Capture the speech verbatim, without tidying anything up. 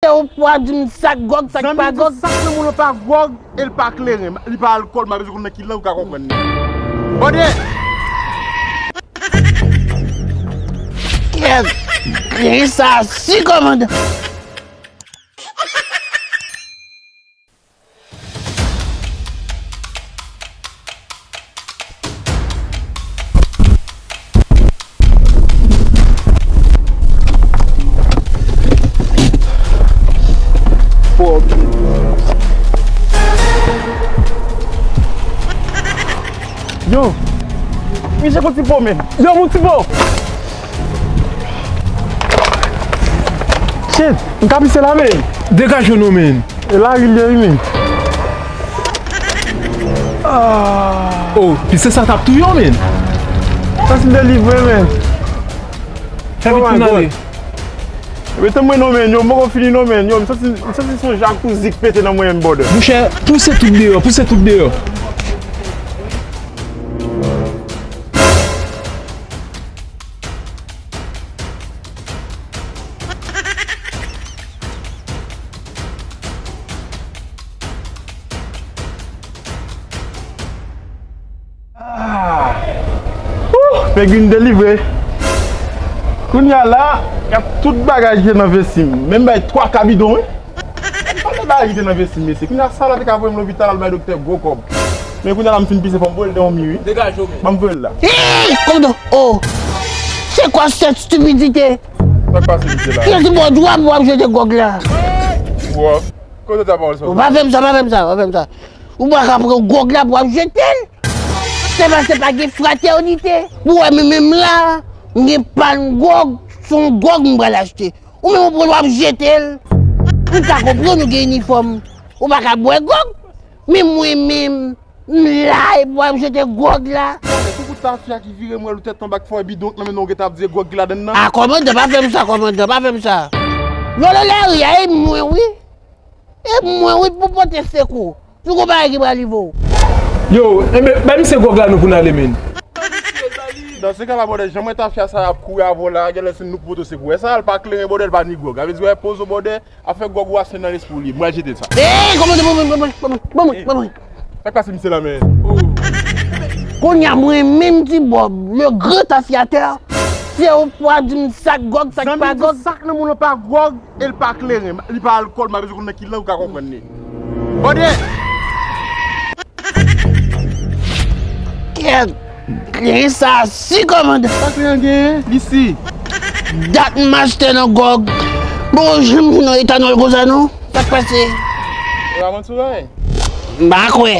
Ou pa di m sa k gwòg, sa k pa gwòg. Zanmi m di sa k nan moun nan pa gwòg e l pa kleren. Li pa alkòl, m pa bezwen konn nan ki lang ou ka konprann li. Bòdè! Kèt! Grenn sa si kòmandan! Yo! Misye konn ti po menm. Yo, moun ti po! Shit, m ka pise la, men. Degaje w non, men. E lari l ye wi, men. Ah. Oh, pise sa t ap touye w, men. Sa se delivre, men. Fè vit pou n ale. Mete mwen non, men, yo, m poko fini non, men, yo, m santi, m santi se yon jakouzi k pete nan mwen menm, bòdè. Monchè, pouse tout deyò, pouse tout deyò. Ah! Ouh, Peggy delivre. Kounye a la, y ap tout bagay ki te nan vesti m. Menm bay twa ka bidon, wi. Pale bagay ki te nan vesti m, mesye. Kounye a, sa la te ka voye m lopital al bay doktè gwo kòb. Men kounye a la, m fin pise, fò m voye l nan yon mi, wi. Degaje w, men. Ban m voye l la. Hey! Kòmandan, oh! C'est quoi cette stupidité? Sa k pase, mesye la? Kiyès ki ba w dwa pou w ap jete gwòg la? Wòf. Kote ta pawòl sa? Ou pa fè m sa, pa fè m sa, pa fè m sa. Ou pa ka pran gwòg la pou w ap jete l. Se pa, se pa gen fratènite. Ou wè, men menm la, m gen pa m gwòg, se yon gwòg m pral achte. Ou menm ou pran w ap jete l. M ka konprann ou gen inifòm. Ou pa ka bwè gwòg. Men mwen menm, m la epi w ap jete gwòg la. Koukou tafya ki vire m wè l ou tèt anba k fè w bidon k nan men w gentan ap di gwòg ki ladann nan. A, kòmandan, pa fè m sa, kòmandan, pa fè m sa. Lolo lari a, e mwen wi. E mwen wi pou pote sekou. Si gon bagay ki pral rive w. Yo, enben, bay misye gwòg la nou pou n ale, men. Dans ce cas là, bòdè, jan mwen tafya sa ap kouri avè w la, genlè se nou k pote sekou. Wè sa, l pa kleren, bòdè, l pa ni gwòg. Sa vle di, wè, pozo, bòdè, afè gwòg ou a se nan lespri w li ye. Mwen jete sa. Ey, kòmandan, ban mwen, ban mwen, ban mwen, ban mwen, ban mwen. Sa k pase misye la, men? Kounye a, mwen menm, Ti Bòb, le grand tafyatè, se ou pou a di m sa k gwòg, sa k pa gwòg. Zanmi m di sa k nan moun nan pa gwòg e l pa kleren. Li pa alkòl, m pa bezwen konn nan ki lang ou ka konprann li. Bòdè! Kèt! Grenn sa si kòmandan. Sa grenn genyen? Li si. Dat m achte nan gwòg. Bon, janm jwenn yon etanòl konsa non. Sa k pase? Ou pa konn sou bagay? M pa kwè.